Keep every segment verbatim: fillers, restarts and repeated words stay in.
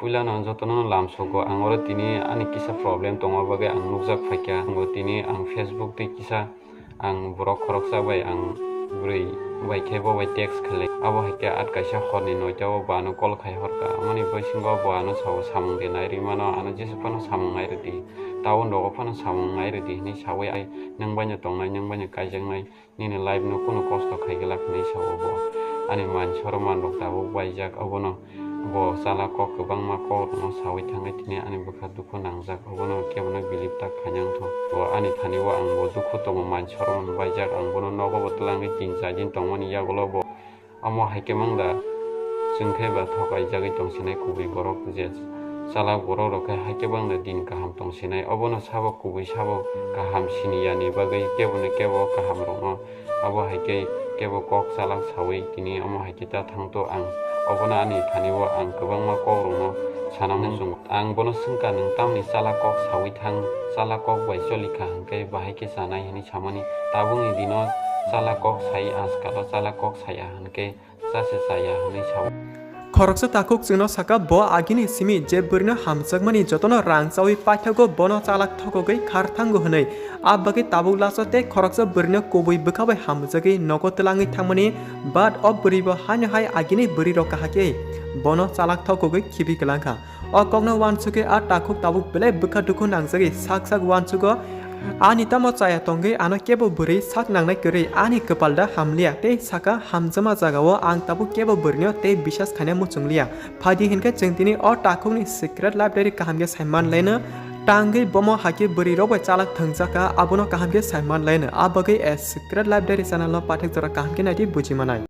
Puilano jotono lamsogo, ang oro tini ani kisa problem tongma bagwi ang nukjak phaikha. Bo tini ang Facebook tei kisa ang borok khoroksa bai ang bwrwi bai khe bo bai text khlai. Abo hai khe at kaisa horni noita o bo ano call khai horkha. Amoni bisingo bo ano sao samung de nai rwi mano, ano jesa phano samung nai rwdi. Town rogo phano samung nai rwdi hinwi saui ai nwng baino tongnai, nwng baino kaijaknai. Nini life no kunu kosto khai glak hinwi sao bo. Ani man soroman rok tabuk baijak, obono bo chala kok kwbangma kok rokno saui thangwi tini ani bwkha dukhu nangjak, obono kebono believe ta khainang tho. Bo ani thani o ang bo dukhu tongo, man soroman baijak, ang bono nogo bo twlangwi tin char din tongmani yagulo bo. Omo hai khe mang da, chwng khe ba thokai jagwi tong sinai kubui borok je chalak borok rok khe hai khe bang da din kaham tong sinai, obono sabo kubui sabo kaham sini yani bagwi kebo no kebo kaham rokno abo hai khe kebo kok chalak saui tini omo hai khe ta thang to ang, obono ani thani o ang kwbangma kok rokno sanang muchungo. Ang bono swngkha, nwng tamni chala kok saui thang, chala kok bai choli kha hwnkhe bahai khe chanai hinwi samani, tabukni dino chala kok sai, ajkalo chala kok saya hwnkhe chase chaya hinwi sao. Khoroksa takhuk chwngno saka, bo agini simi je bwrwino hamjakmani jotono rang chaui paithago, bono chalak thokogwi khar thango hinwi. A bagwi tabuk laso tei khoroksa bwrwino kubui bwkha bai hamjagwi nogo twlangwi thangmani, but o bwrwibo haino hai agini bwrwirok kahakhe bono chalak thokogwi khibi kwlangkha. O kokno uansukwi a takhuk tabuk belai bwkha dukhu nangjagwi sak sak uansugo. Ani tamo chaya tongwi ano kebo bwrwi sak nangnai kwrwi ani kwpal da hamliya tei saka, "Hamjakma jagao ang tabuk kebo bwrwino tei bisas khaina muchungliya. Phaidi hinkhe chwng tini o takhukni secret life diary kaham khe saiman laino." Tangwi bomo hakhe bwrwi rok bai chalak thwngjak kha, abono kaham khe saiman laino. A bagwi a secret life diary channel no pathak jora kaham khe naidi buji manai.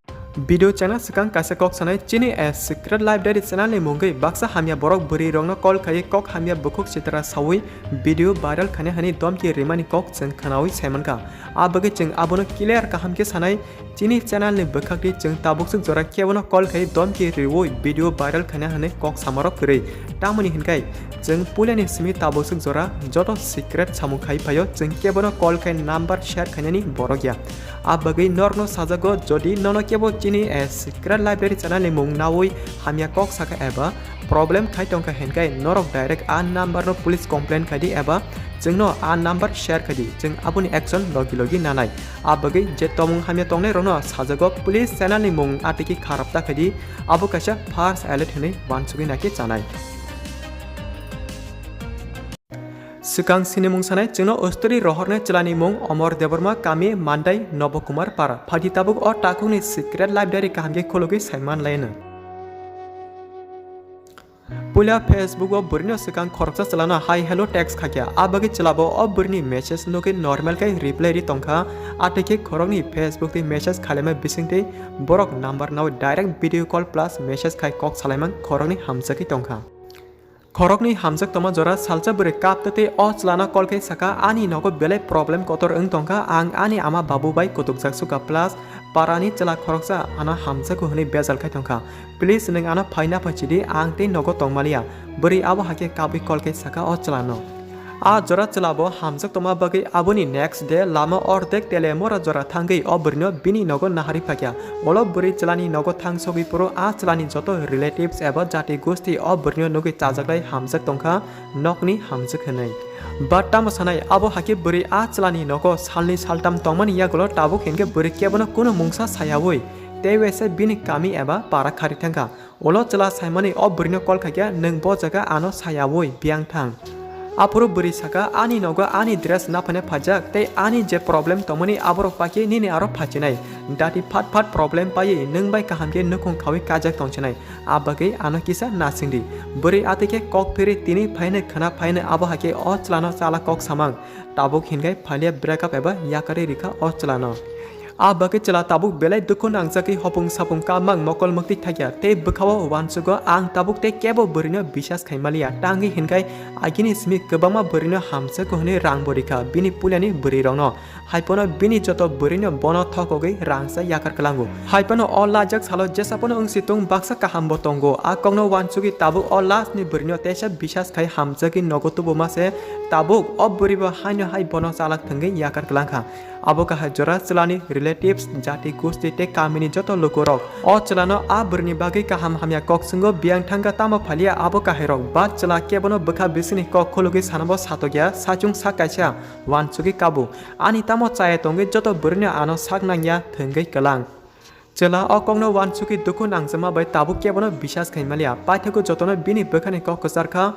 Video channel swkang kaisa kok sanai, chini a secret life diary channel ni mungwi baksa hamya borok bwrwi rokno call khaiwi kok hamya bukhuk sitra saui video viral khaina hani domki rimani kok chwng khwnaui saimankha. A bagwi chwng abono clear kaham khe sanai, chini channel ni bwkhakni chwng tabukswk jora kebono call khai domki riui video viral khaina hani kok samarok kwrwi. Tamoni hinkai chwng puilani simi tabukswk jora joto secret samung khai phaio, chwng kebono call khai number share khainani borok ya. A bagwi norokno sajago, jodi nono kebo chini a secret life diary channel ni mung naui hamya kok saka eba problem khai tongkha hinkhe norok direct a number no police complain khaidi eba chwngno a number share khaidi, chwng aboni action logi logi nanai. A bagwi je tomung hamya tongnai rokno sajago, police channel ni mung atiki kharap ta khaidi, abo kaisa false alert hinwi uansugwi naikhe chanai. Swkang sinimung sanai chwngno ustori rohornai chwlani mung Omor Debbarma, kami Mandai, Nobo Kumar Para. Phaidi tabuk o takhukni secret life diary kaham khe khulugwi saiman laino. Puila Facebook o bwrwino swkang khoroksa chwlano hi hello text khakya. A bagwi chwlabo o bwrwini message nugwi normal khe reply ri tongkha. Atwi khe khoroknwi Facebook twi message khalaima bisingtwi borok number naui direct video call plus message khai kok salaimang khoroknwi hamjagwi tongkha. Khoroknwi hamjak tongma jora salsa bwrwi kaptwi tei o chwlano call khai saka, "Ani nogo belai problem kotor wng tongkha, ang ani ama babu bai kutukjak sukha plus parani chwla khoroksa ano hamjago hwnwi bejal khai tongkha. Please nwng ano phaina phaichidi, ang tei nogo tongmaliya." Bwrwi abo hakhe kabwi call khai saka o chwlano. A jora chwlabo hamjak tongma bagwi aboni next day lama ordek Telemora jora thangwi o bwrwino bini nogo naharwi phakya. Ulo bwrwi chwlani nogo thang sogwi phuru a chwlani joto relatives eba jati gosti o bwrwino nugwi chajaklai hamjak tongkha, nokni hamjak hwnwi. But tamo sanai, abo hakhe bwrwi a chwlani nogo salni saltam tongmani yagulo tabuk hinkhe bwrwi kebono kunu mungsa sayaui tei uaisa bini kami eba para khari thangkha. Ulo chwla saimani o bwrwino call khaikhe, "Nwng bo jaga ano sayaui biyang thang." Aphuru bwrwi saka, "Ani nogo ani dress naphaina phaijak tei ani je problem tongmani aborok paikhe nini aro phachinai. Dati phat phat problem paiwi nwng bai kaham khe nukhung khaui kajak tongsinai. A bagwi ano kisa nasingdi." Bwrwi atwi khe kok phirwi tini phaino khwna phaino abo hakhe o chwlano chala kok samang. Tabuk hinkhai phalia breakup eba yakarwi rikha o chwlano. A bagwi chwla tabuk belai dukhu nangjagwi hopung sapung kamang mokol mwktwi thakya tei bwkhao uansugo, "Ang tabuk tei kebo bwrwino bisas khai maliya." Tangwi hinkhai agini simi kwbangma bwrwino hamjago hwnwi rangbo rikha bini puilani bwrwirokno. Haiphano bini joto bwrwino bono thokogwi rangsa yakar kwlango. Haiphano o lajak salo jesa phano wngsi tung baksa kahambo tongo. A kokno uansugwi tabuk o lastni bwrwino teisa bisas khai hamjagwi nogo tubuma se, tabuk o bwrwibo haino hai bono chalak thwngwi yakar kwlangkha. Abo kahai jora chwlani relatives, jati gosti tei kamini joto lukurok o chwlano a bwrwini bagwi kaham hamya kok swngo, biyang thangkha tamo phaliya abo kahairok ba chwla kebono bwkha bisingni kok khulugwi sanabo satokya, saichung sak kaisa uansugwi kabo. Ani tamo chaya tongwi joto bwrwino ano sak nangya thwngwi kwlang. Chwla o kokno uansugwi dukhu nangjakma bai tabuk kebono bisas khai manliya, paithago jotono bini bwkhani kok kwchar kha.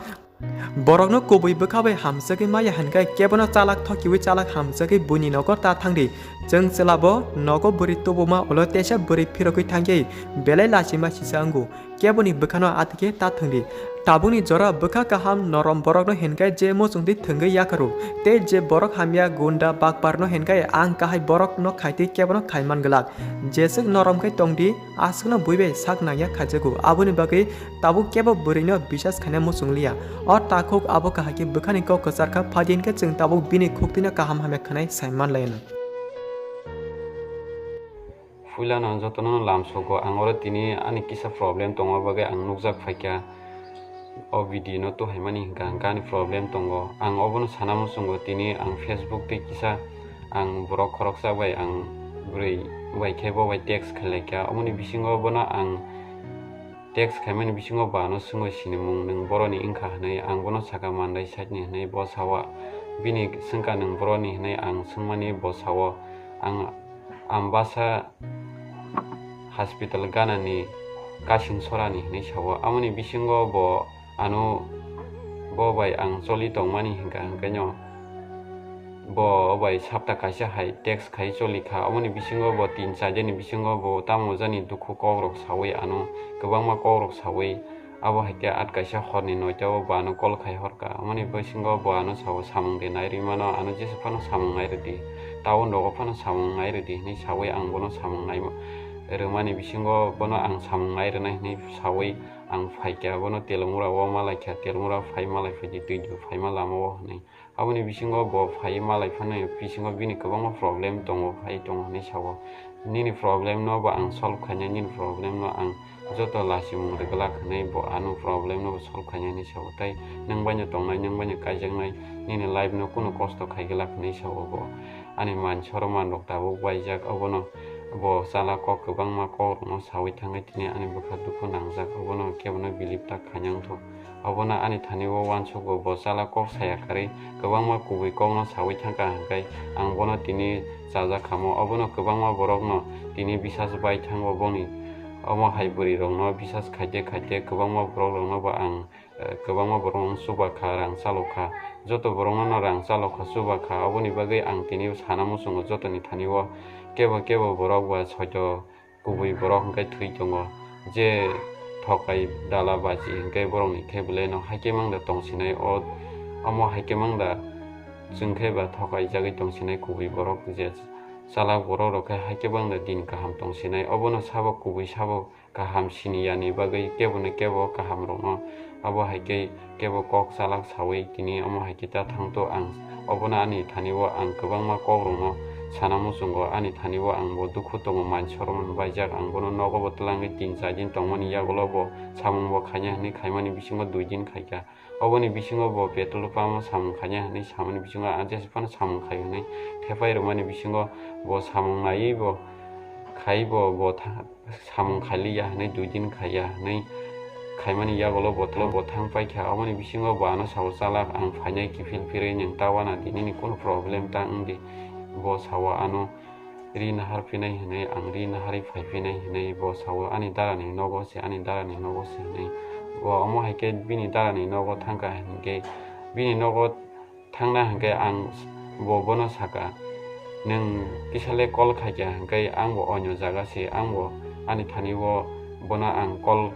Borokno kubui bwkha bai hamjagwi maya hinkhe kebono chalak thokiwi chalak hamjagwi buini nogo ta thangdi. Chwng chwlabo nogo bwrwi tubuma ulo teisa bwrwi phirogwi thangkhe belai lachima sisa wngo. Keboni bwkhano atike ta thwngdi. Tabukni jora bwkha kaham norom borokno hinkhe je muchungdi thwngwi yakarw. Tei je borok hamya gunda bakparno hinkhe ang kahai borokno khaitwi kebono khaiman glak. Jeswk norom khe tongdi, aswkno buibai sak nangya khaijago. Aboni bagwi tabuk kebo bwrwino bisas khaina muchungliya. O takhuk abo kahai khe bwkhani kok kwchar kha, phadi hinkhe chwng tabuk bini khuktwino kaham hamya khwnai sai manlaiyano. Puilano jotono lamsogo, ang oro tini ani kisa problem tongma bagwi ang nukjak phaikha. O video no tuhaimani hinkha, hinkha ani problem tongo. Ang obono sana muchungo, tini ang Facebook tei kisa ang borok khoroksa bai ang bwrwi bai khe bo bai text khlai kha. Omoni bisingo bono ang text khaimani bisingo bo ano swngwi sinimung, "Nwng boroni wngkha?" hwnwi. Ang bono sakha, "Mandai side ni," hwnwi. Bo sao, bini swngkha, "Nwng boroni?" hwnwi ang swngmani bo sao, "Ang Ambasa hospital ganani kasing sorani," hwnwi sao. Amoni bisingo bo ano bo bai ang choli tongmani hinkha, hinkhaino bo bai sapta kaisa hai text khai choli kha. Amoni bisingo bo tin char dinni bisingo bo tamo jani dukhu kokrok sawi ano, kwbangma kokrok sawi. Abo hai khe at kaisa horni noita o bo ano call khai hor kha. Amoni bisingo bo ano sao, "Samung de nai rwi mano, ano jesa phano samung nai rwdi. Tabuk nogo phano samung nai rwdi," hwnwi sawi ang bono samung nai rwmani bisingo bono ang samung nai rwnai hwnwi sawi ang phai kha. Bono Telmura o malai kha, Telmura phai malai phaidi, twi phaima lama o hwnwi. Aboni bisingo bo phai malai phano bisingo bini kwbangma problem tongo, phai tongo hwnwi sao. "Nini problem no bo ang solve khainai, nini problem no ang joto lachimung rwglak," hwnwi bo ano problem no bo solve khainai hwnwi sao. Tai nwng baino tongnai, nwng baino kaijaknai, nini life no kunu kosto khai glak hwnwi sao bo. Ani man soroman rok tabuk baijak, obono bo chala kok kwbangma kok rokno sawi thangwi tini ani bwkha dukhu nangjak, obono kebono believe ta khainang thok. Obono ani thani o uansukgo, bo chala kok saya karwi kwbangma kubui kokno sawi thangkha, hinkhe ang bono tini chajak khamo. Obono kwbangma borokno tini bisas bai thango, boni omo hai bwrwi rokno bisas khaite khaite kwbangma borok rokno bo ang, eh, kwbangma borok rokno chuba kha, rang chalo kha. Joto borokno no rang chalo kha, chuba kha, oboni bagwi ang tini sana muchungo jotoni thani o kebo kebo borok ba soito kubui borok hwnkhe thwi tongo. Je thokai dala baji hwnkhe borokni khe belai no haikhe mangda tongsinai, o, omo haikhe mangda chwngkhe ba thokai jagwi tongsinai kubui borok, je chalak borok rok khe haikhe mangda din kaham tongsinai. Obono sabo kubui sabo kaham sini yani bagwi kebo no kebo kaham rokno abo hai khe kebo kok chalak sawi tini omo hai khe ta thang to ang. Obono ani thani o ang kwbangma kok rokno sana muchungo, ani thani o ang bo dukhu tongo, man soroman baijak, ang bono nogo bo twlangwi tin char din tongmani yagulo bo samung bo khaina hwnwi khaimani bisingo dui din khaikha. Oboni bisingo bo petrol pump o samung khaina hwnwi samani bisingo ang jesa phano samung khai hwnwi thepai rwmani bisingo bo samung naiwi bo khai bo, bo tha-, samung khailiya hwnwi dui din khaiya hwnwi khaimani yagulo botolo bo thang paikha. Oboni bisingo bo ano sao, "Chalak, ang phainai kiphil phirwi, nwng ta wana di, nini kunu problem ta wng di." Bo sao, "Ano ri nahar phinai hwnwi, ang ri naharwi phai phinai," hwnwi bo sao, "Ani darani nogo se, ani darani nogo se," hwnwi. Bo omo hai khe bini darani nogo thangkha hinkhe bini nogo thangna hinkhe ang bo bono sakha, "Nwng kisa le call khaikha hinkhe ang bo onyo jaga se, ang bo ani thani o bono ang call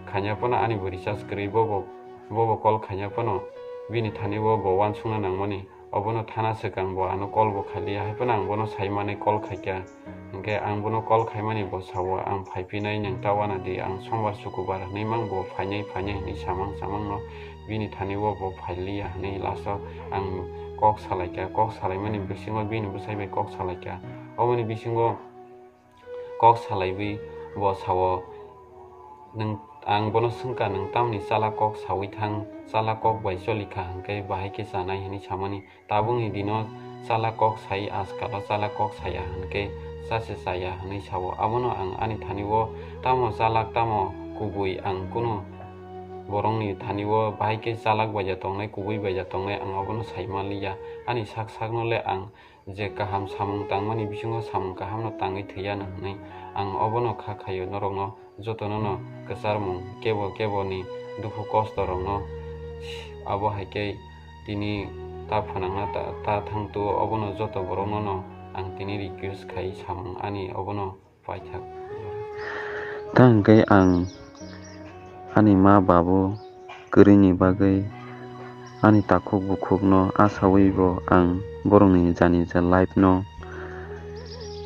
khaina phano ani bo recharge kwrwi, bo bo, bo bo call khaina phano bini thani o bo uansukna nangmani, obono thana swkang bo ano call bo khailiya, hai phano ang bono sai manwi call khaikha." Hinkhe ang bono call khaimani bo sao, "Ang phai phinai, nwng ta wana di, ang sombar sukubar hwnwi mang bo phainai phainai," hwnwi samang samangno bini thani o bo phailiya hwnwi last o ang kok salaikha. Kok salaimani bisingo bini bwsai bai kok salaikha. Oboni bisingo kok salaiwi bo sao, "Nwng," ang bono swngkha, "Nwng tamni chala kok sawi thang, chala kok bai choli kha hinkhe bahai khe chanai?" hwnwi samani. Tabukni dino chalak kok sai, ajkalo chalak kok saya hinkhe chase chaya hinwi sao. Abono ang ani thani-o tamo chalak tamo kubui ang kunu borokni thani-o bahai khe chalak baija tongnai, kubui baija tongnai ang abono sai manliya. Ani sak sakno le ang je kaham samung tangmani bisingo samung kahamno tangwi thwiya hinwi ang obono kha khaio norokno. Jotono no kwcharmung kebo kebo ni dukhu kosto rok no abo hai khe tini ta phanangna ta, ta thang tu obono joto borok no no ang tini request khai samung ani obono paithak. Ta hwnkhe ang ani ma babu kwrwini bagwi ani takhuk bukhukno achawi bo ang borokni jani ja life no,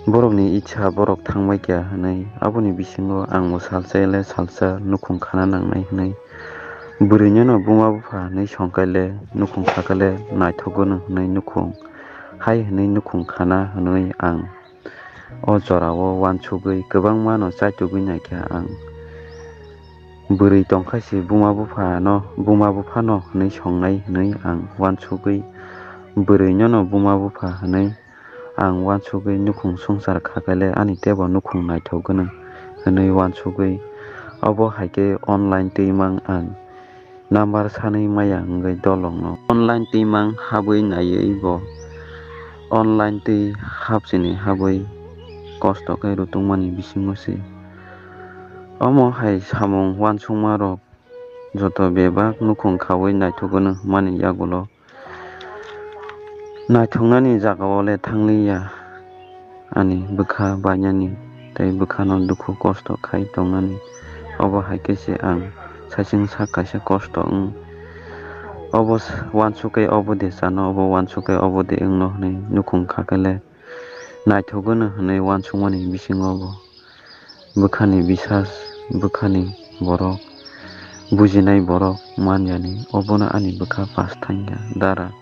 borokni icha borok thangbai kha hinwi, aboni bisingo ang bo salsa le salsa nukhung khana nangnai hinwi, bwrwino no buma bupha hinwi songkhaile nukhung khakhale naithok gwnang hinwi nukhung hai hinwi nukhung khana hinwi ang o jorao uansugwi kwbangma no chaitugwi naikha ang. Bwrwi tongkha se buma bupha no, buma bupha no hinwi songnai hinwi ang uansugwi bwrwi no no buma bupha hinwi ang uansugwi nukhung swngchar kha khaile ani teibo nukhung naithok gwnang hinwi uansugwi obo hai khe online twi mang ang. Number sanwi maya wngwi dolongno online twi mang habwi naiwi bo online twi hapsini habwi kosto khe rutungmani bisingo se. Omo hai samung uansukma rok joto bebak nukhung khaui naithok gwnang mani yagulo naithoknani jagao le thangliya. Ani bwkha bainani tei bwkhano dukhu kosto khai tongnani, obo hai khe se ang saichung sak kaisa kosto wng. Obo s-, uansuk khe obo de chano, obo uansuk khe obo de wngno hinwi nukhung kha khe le naithok gwnang hinwi uansukmani bisingo bo bwkhani bisas, bwkhani borok, bujinai borok man yani, obono ani bwkha pass thangya dara.